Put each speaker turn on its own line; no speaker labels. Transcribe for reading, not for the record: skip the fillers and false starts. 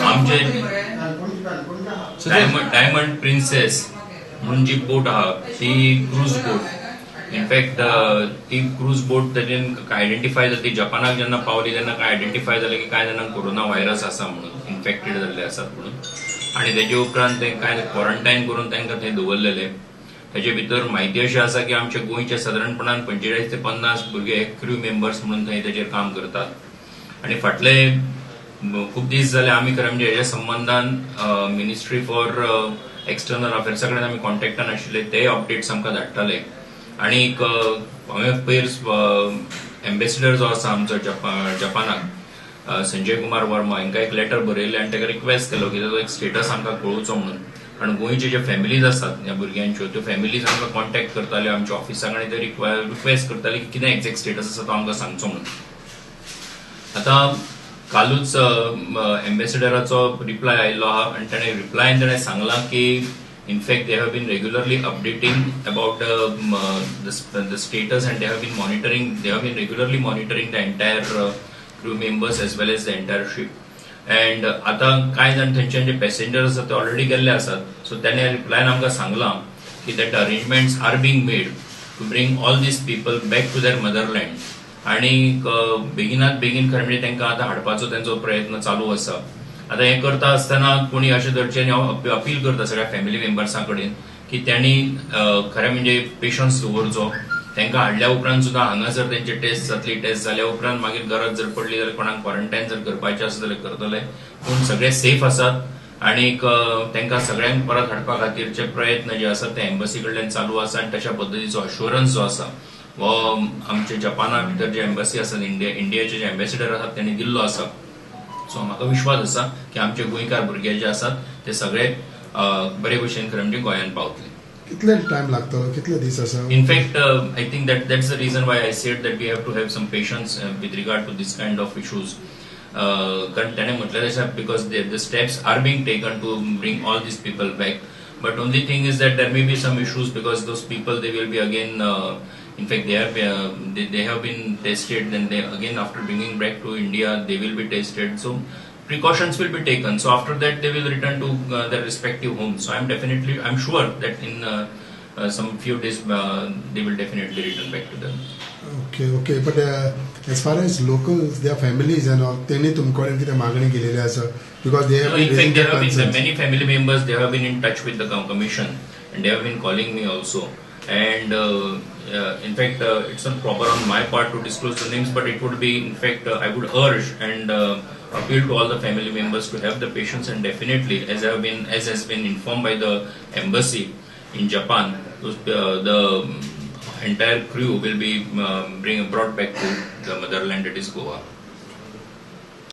आमचे diamond princess म्हणून जी बोट आहा ती क्रूज बोट. इनफॅक्ट ती क्रूज बोट ताजेन आयडेंटिफाय जाली, जपानाक जेन्ना पावली तेन्ना काय आयडेंटिफाय जालें की कांय जाणांक कोरोना व्हायरस आसा म्हणून, इन्फेक्टेड जाल्ले आसात म्हणून. आनी तेजे उपरांत ते कांय क्वॉरंटायन करून तांकां थंय दवरलेले. ताजे भितर म्हायती अशी आसा की आमच्या गोंयचे सादारणपणान 45 ते 50 भुरगे क्रू मेंबर्स म्हणून थंय तेजेर काम करतात. आनी फाटले खूब दीस जाले आमी खरें म्हणजे हेज्या संबंदान मिनिस्ट्री फॉर एक्सटर्नल अफेर्सा कडेन आमी कॉन्टेक्टान आशिल्ले, तेय अपडेट्स आमकां धाडटाले. आनी हांवें पयर एम्बेसिडर जो आसा आमचो जपानाक, संजय कुमार वर्मा, हांकां एक लेटर बरयलें आनी ताका रिक्वेस्ट केलो की ताजो एक स्टेटस आमकां कळोवचो म्हणून. कारण गोंयचे जे फॅमिलीज आसात ह्या भुरग्यांच्यो, त्यो फॅमिलीज आमकां कॉन्टेक्ट करताल्यो आमच्या ऑफिसाक आनी ते रिक्वेस्ट करताले की कितें एक्झॅक्ट स्टेटस आसा तो आमकां सांगचो म्हणून. आतां कालूच एम्बेसिडराचो रिप्लाय आयिल्लो आहा आनी ताणें रिप्लायन ताणें सांगलां की in fact they have been regularly updating about the status and they have been monitoring, they have been regularly monitoring the entire crew members as well as the entire ship. And आतां कांय जाण थंयच्यान जे passengers आसात ते already गेल्ले आसात. So ताणें रिप्लायन आमकां सांगलां की that arrangements are being made to bring all these people back to their motherland. आणि बेगिनात बेगीन खरें म्हणजे तांकां आतां हाडपाचो तेंचो प्रयत्न चालू आसा. आतां हें करता आसतना कोणी अशें तरेचें हांव अपील करता सगळ्या फॅमिली मेंबर्सां कडेन की त्यांनी खरें म्हणजे पेशन्स दवरचो. तांकां हाडल्या उपरांत सुद्दां हांगासर तेंची टेस्ट जातली, टेस्ट जाल्या उपरांत मागीर गरज जर पडली जाल्यार कोणाक क्वॉरंटायन जर करपाचें आसा जाल्यार करतले, पूण सगळे सेफ आसात. आनीक तांकां सगळ्यांक परत हाडपा खातीरचे प्रयत्न जे आसात ते एम्बसी कडल्यान चालू आसा. आनी तशा पद्दतीचो अश्योरन्स जो आसा हो आमचे जपाना भितर जे एम्बसी आसात, इंडियाचे जे एम्बेसिडर आसात त्यांनी दिल्लो आसा. सो म्हाका विश्वास आसा की आमचे गोंयकार भुरगे जे आसात ते सगळे बरे भशेन खरें म्हणजे गोंयांत पावतले.
कितले टायम लागतलो, कितले दीस आसा?
In fact, I think that's the reason why I said that we have to have some patience with regard to this kind of issues. कारण त्याने म्हटलं तशें, because the steps are being taken to bring all these people back, but only thing is that there may be some issues because those people, they will be again, in fact they have been tested, then they again, after bringing back to India, they will be tested. So precautions will be taken. So after that they will return to their respective homes. So I'm sure that in some few days they will definitely return back to them.
Okay, but as far as locals, their families and all, तेणी तुमचे कडेन कितें मागणी केलेली आसा? Because they
No, in fact, there have been many family members. They have been in touch with the commission, and they have been calling me also. And in fact, it's not proper on my part to disclose the names, but it would be, in fact, I would urge and appeal to all the family members to have the patience, and definitely, as has been informed by the embassy in Japan, the entire crew will be brought back to the motherland, that is Goa.